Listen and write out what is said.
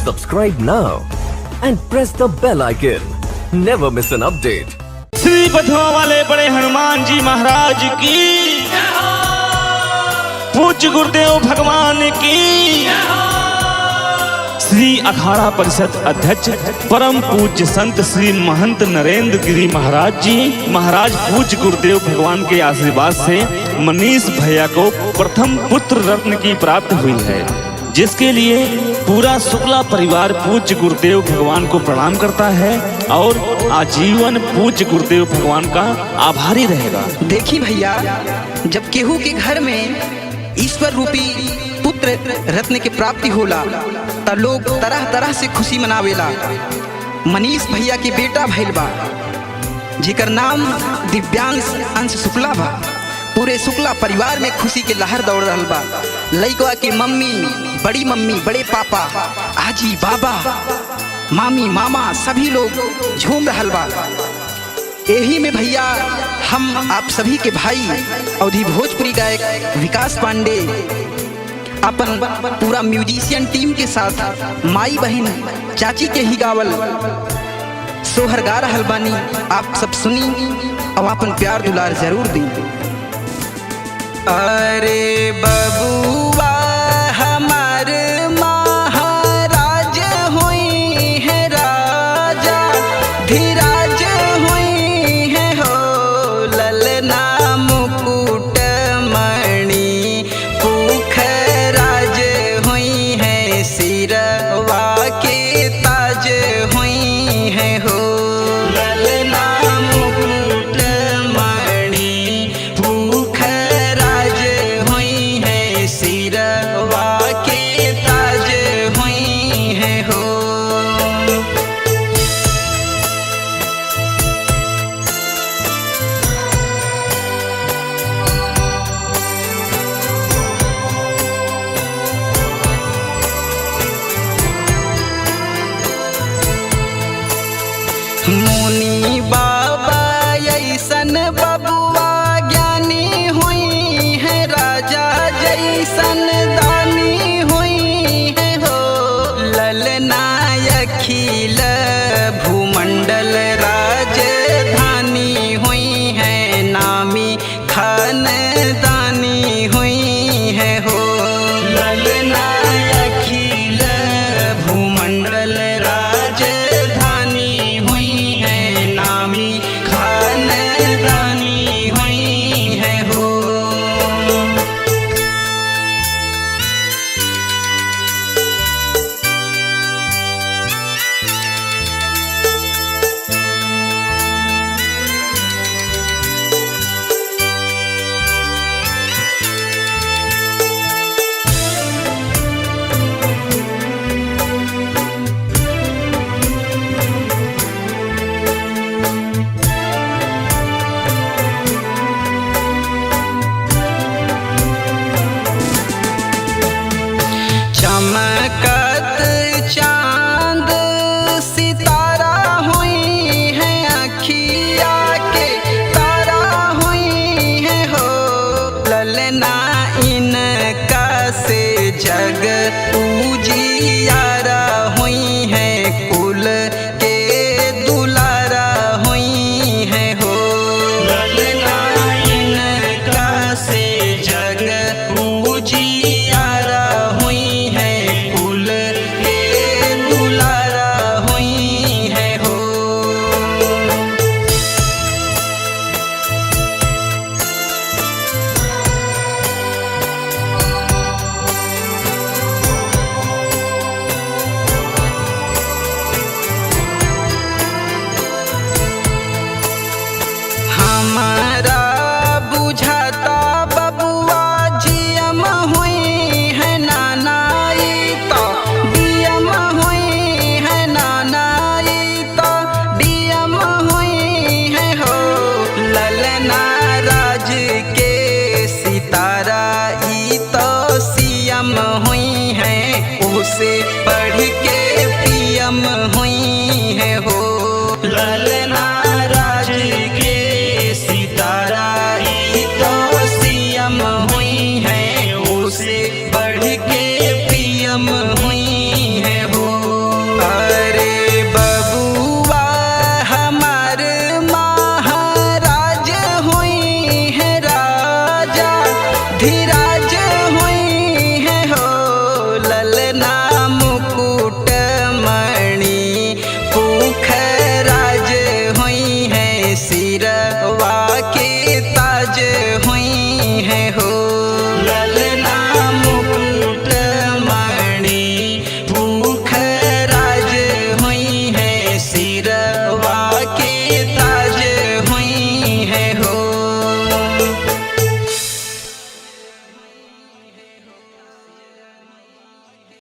Subscribe now and press the bell icon. Never miss an update. Shri बधवा वाले बड़े हनुमान जी महाराज की, पूज्य गुरुदेव भगवान की। श्री अखाड़ा परिषद अध्यक्ष परम पूज्य संत श्री महंत नरेंद्र गिरी महाराज जी महाराज पूज्य गुरुदेव भगवान के आशीर्वाद से मनीष भैया को प्रथम पुत्र रत्न की प्राप्ति हुई है, जिसके लिए पूरा शुक्ला परिवार पूज्य गुरुदेव भगवान को प्रणाम करता है और आजीवन पूज्य गुरुदेव भगवान का आभारी रहेगा। देखी भैया, जब केहू के घर में ईश्वर रूपी पुत्र रत्न के प्राप्ति होला त लोग तरह तरह से खुशी मनावेला। मनीष भैया के बेटा भइल बा, जेकर नाम दिव्यांश अंश शुक्ला बा। पूरे शुक्ला परिवार में खुशी के लहर दौड़ रहल बा। लइकवा के मम्मी, बड़ी मम्मी, बड़े पापा, आजी, बाबा, मामी, मामा सभी लोग झूम रहल बा। यही में भैया हम आप सभी के भाई अवधि भोजपुरी गायक विकास पांडे अपन पूरा म्यूजिशियन टीम के साथ माई बहन चाची के ही गावल सोहर गा रहल बानी। आप सब सुनी और अपन प्यार दुलार जरूर दी। अरे बबुआ हमार महाराज हुई है, राजा धीराज हुई है हो। ललना मुकुट मणि पुखराज हुई है, सिरवा के ताज हुई है हो। ललना मुकुट मणि पुखराज हुई है, सिरवा के ताज हुई है हो। मुनि बाबा ऐसन बबुआ ज्ञानी हुई है, राजा जैसन दानी हुई है हो। ललना अखिल भूमंडल राजधानी हुई है, नामी खानदानी हुई है हो। ललना अखिल भूमंडल राजधानी हुई है, नामी खानदानी हुई है हो। चमकत चांद सितारा हुई है, अखिया के तारा हुई है हो। ललना इनका से जग उजियारा हुई है, कुल के दुलारा हुई है हो। ललना इनका से जग उजियारा हुई है, कुल के दुलारा हुई है हो। हमारा बुझाता बबुआ जियम हुई है, नानाई तो डीएम हुई है, नानाई तो डीएम हुई है हो। ललना राज के सितारा ई तो सीएम हुई है, उसे पढ़ के पीएम हुई है हो। ललना राज के सितारा ई तो सीएम हुई है, उसे बढ़ के पीएम हुई है हो। विराज हुई है हो ललना मुकुट मणि पुखराज हुई है सिरवा के